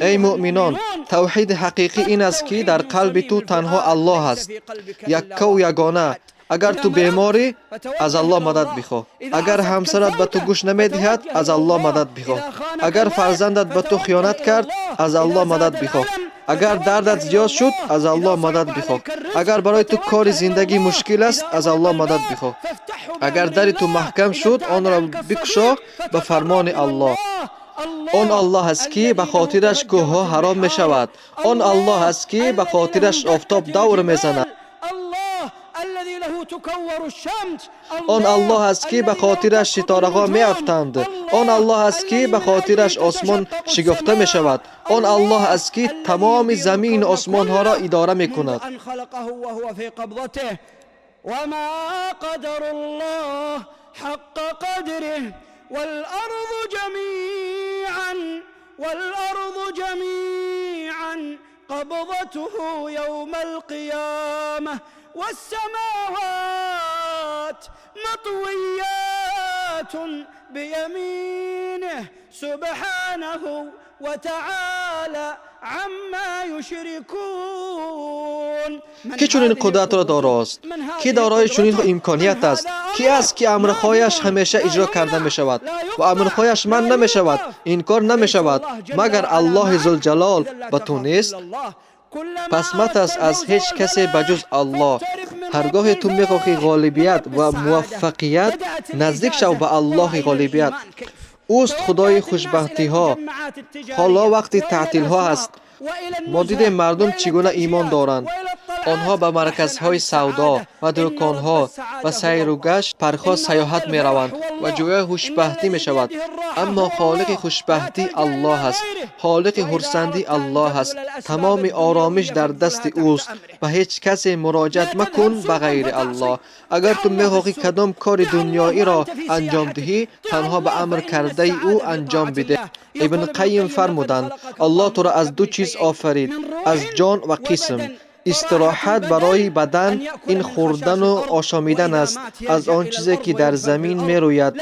Эй муъминон, тавҳиди ҳақиқӣ ин аст, ки дар қалби ту танҳо Аллоҳ аст, яккаву ягона. Агар ту беморӣ, аз Аллоҳ мадад бихоҳ. Агар ҳамсарат ба ту гӯш намедиҳад, аз Аллоҳ мадад бихоҳ. Агар фарзандат ба ту хиёнат кард, аз Аллоҳ мадад бихоҳ. Агар дардат зиёд шуд, аз Аллоҳ мадад бихоҳ. Агар барои ту кори зиндагӣ мушкил аст, аз Аллоҳ мадад бихоҳ. Агар дари ту маҳкам шуд, онро бикушо ба фармони Аллоҳ. Он Аллоҳ аст, ки ба хотираш кӯҳҳо ҳаром мешавад. Он Аллоҳ аст, ки ба хотираш офтоб давр мезанад. Он Аллоҳ аст, ки ба хотираш ситораҳо меафтанд. Он Аллоҳ аст, ки ба хотираш осмон шигуфта мешавад. Он Аллоҳ аст, ки тамоми замину осмонҳоро идора мекунад. وما قدروا الله حق قدره والأرض جميعا والأرض جميعا قبضته يوم القيامة والسماوات مطويات بيمينه سبحانه وتعالى عما يشركون. Кӣ чунин қудратро дорост? Кӣ дорои чунин имконият аст? Кӣ аст, ки амрҳояш ҳамеша иҷро карда мешавад ва амрҳояш манъ намешавад, инкор намешавад, магар Аллоҳи Зулҷалол ба ту нест? Пас матарс аз ҳеҷ касе ба ҷуз Аллоҳ. Ҳар гоҳе ту мехоҳӣ ғолибият ва муваффақият, наздик шав ба Аллоҳи ғолибият. Ӯст Худои хушбахтиҳо. Ҳоло вақти таътилҳо аст. Мо дидем, мардум чӣ гуна имон доранд. Онҳо ба марказҳои савдо ва дӯконҳо ва сайру гашт, паркҳо сайёҳат мераванд ва ҷӯяи хушбахтӣ мешавад. Аммо холиқи хушбахтӣ Аллоҳ аст, холиқи хурсандӣ Аллоҳ аст. Тамоми оромиш дар дасти ӯст. Ба ҳеҷ касе муроҷиат макун ба ғайри Аллоҳ. Агар ту мехоҳӣ кадом кори дунёиро анҷом диҳӣ, танҳо ба амр кардаи ӯ анҷом бидеҳ. Ибн Қайим фармуданд: «Аллоҳ туро аз ду чиз офарид, аз ҷон ва қисм. Истироҳат барои бадан ин хӯрдану ошомидан аст аз он чизе, ки дар замин мерӯяд.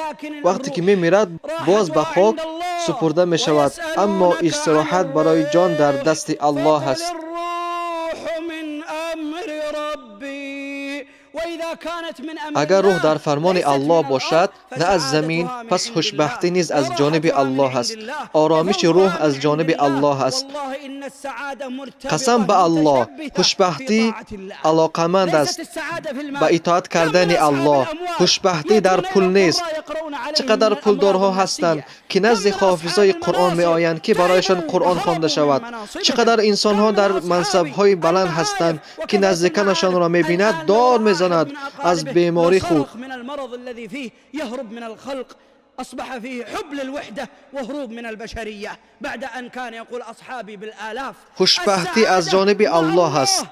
Вақте ки мемирад, боз ба хок супурда мешавад. Аммо истироҳат барои ҷон дар дасти Аллоҳ аст.» الروح من أمر ربي. Агар рӯҳ дар фармони Аллоҳ бошад, на аз замин, пас хушбахтӣ низ аз ҷониби Аллоҳ аст. Оромиши рӯҳ аз ҷониби Аллоҳ аст. Қасам ба Аллоҳ, хушбахтӣ алоқаманд аст ба итоат кардани Аллоҳ. Хушбахтӣ дар пул нест. Чӣ қадар пулдорҳо ҳастанд, ки назди ҳофизои Қуръон меоянд, ки барояшон Қуръон хонда шавад. Чӣ қадар инсонҳо дар мансабҳои баланд ҳастанд, ки наздиканашонро мебинад, дод мезанад аз беморӣ худ. أصبح فيه حب للوحدة وهروب من البشرية بعد أن كان يقول أصحابي بالآلاف. Хушбахтӣ аз ҷониби Аллоҳ аст.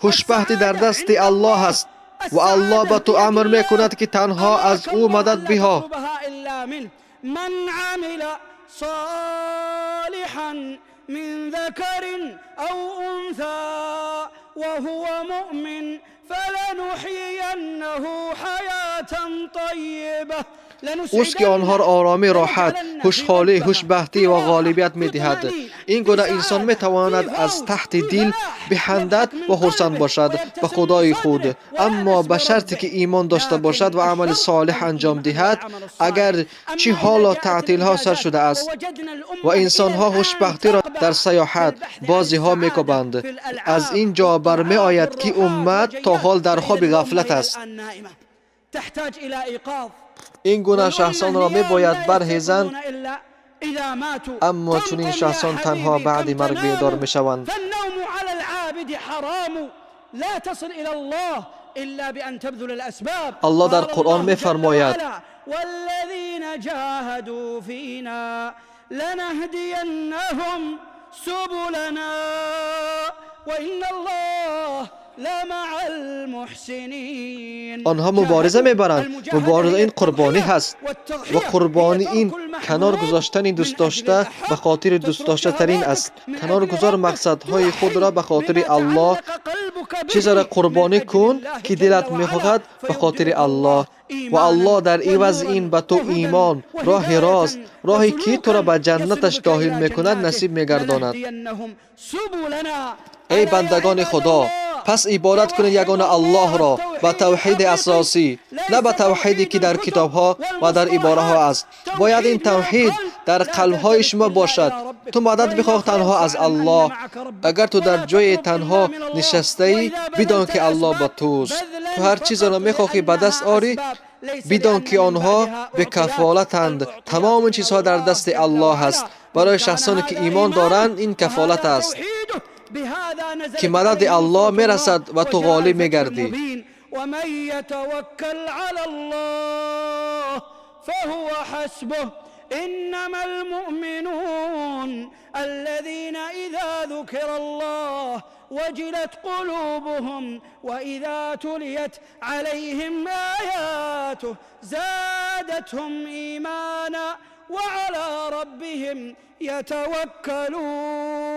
Хушбахтӣ дар дасти Аллоҳ аст ва Аллоҳ ба ту амр мекунад, ки танҳо аз ӯ мадад бихоҳ. من عمل صالحا من ذكر أو أنثى وهو مؤمن فلنحيينه حياة طيبة. Ӯст, ки онҳоро оромӣ, роҳат, хушҳолӣ, хушбахтӣ ва ғолибият медиҳад. Ин гуна инсон метавонад аз таҳти дил бихандад ва хурсанд бошад ба Худои худ, аммо ба шарте, ки имон дошта бошад ва амали солеҳ анҷом диҳад. Агар чӣ ҳоло таътилҳо сар шудааст ва инсонҳо хушбахтиро дар сайёҳат, бозиҳо мекобанд, аз ин ҷо бармеояд, ки уммат то ҳол дар хоби ғафлат аст. Ин гуна шахсонро мебояд бархезанд, аммо чунин шахсон танҳо баъди марг бедор мешаванд. فالنوم على العابد حرام، لا تصل إلى الله إلا بأن تبذل الأسباب. Аллоҳ дар Қуръон мефармояд: والذين جاهدوا فينا لنهدينهم سبلنا وإن الله لمع المحسنين. Онҳо мубориза мебаранд. Мубориза ин қурбонӣ ҳаст ва қурбонӣ ин канор гузоштани дӯстдошта ба хотири дӯстдоштатарин аст. Канор гузор мақсадҳои худро ба хотири Аллоҳ. Чизеро қурбонӣ кун, ки дилат мехоҳад, ба хотири Аллоҳ, ва Аллоҳ дар ивази ин ба ту имон, роҳи рост, роҳе ки туро ба ҷаннаташ дохил мекунад, насиб мегардонад. Эй бандагони Худо, пас ибодат кунед ягона Аллоҳро ба тавҳиди асосӣ, на ба тавҳиде ки дар китобҳо ва дар ибораҳо аст. Бояд ин тавҳид дар қалбҳои шумо бошад. Ту мадад бихоҳ танҳо аз Аллоҳ. Агар ту дар ҷои танҳо нишастаӣ, бидон, ки Аллоҳ ба туст. Ту ҳар чизеро мехоҳӣ ба даст орӣ, бидон, ки онҳо бекафолатанд. Тамоми чизҳо дар дасти Аллоҳ аст. Барои шахсоне ки имон доранд, ин кафолат аст, ки мадади Аллоҳ мерасад ва ту ғолиб мегардӣ. ومن يتوكل على الله فهو حسبه. إنما المؤمنون الذين إذا ذكر الله وجلت قلوبهم وإذا تليت عليهم آياته زادتهم إيمانا وعلى ربهم يتوكلون.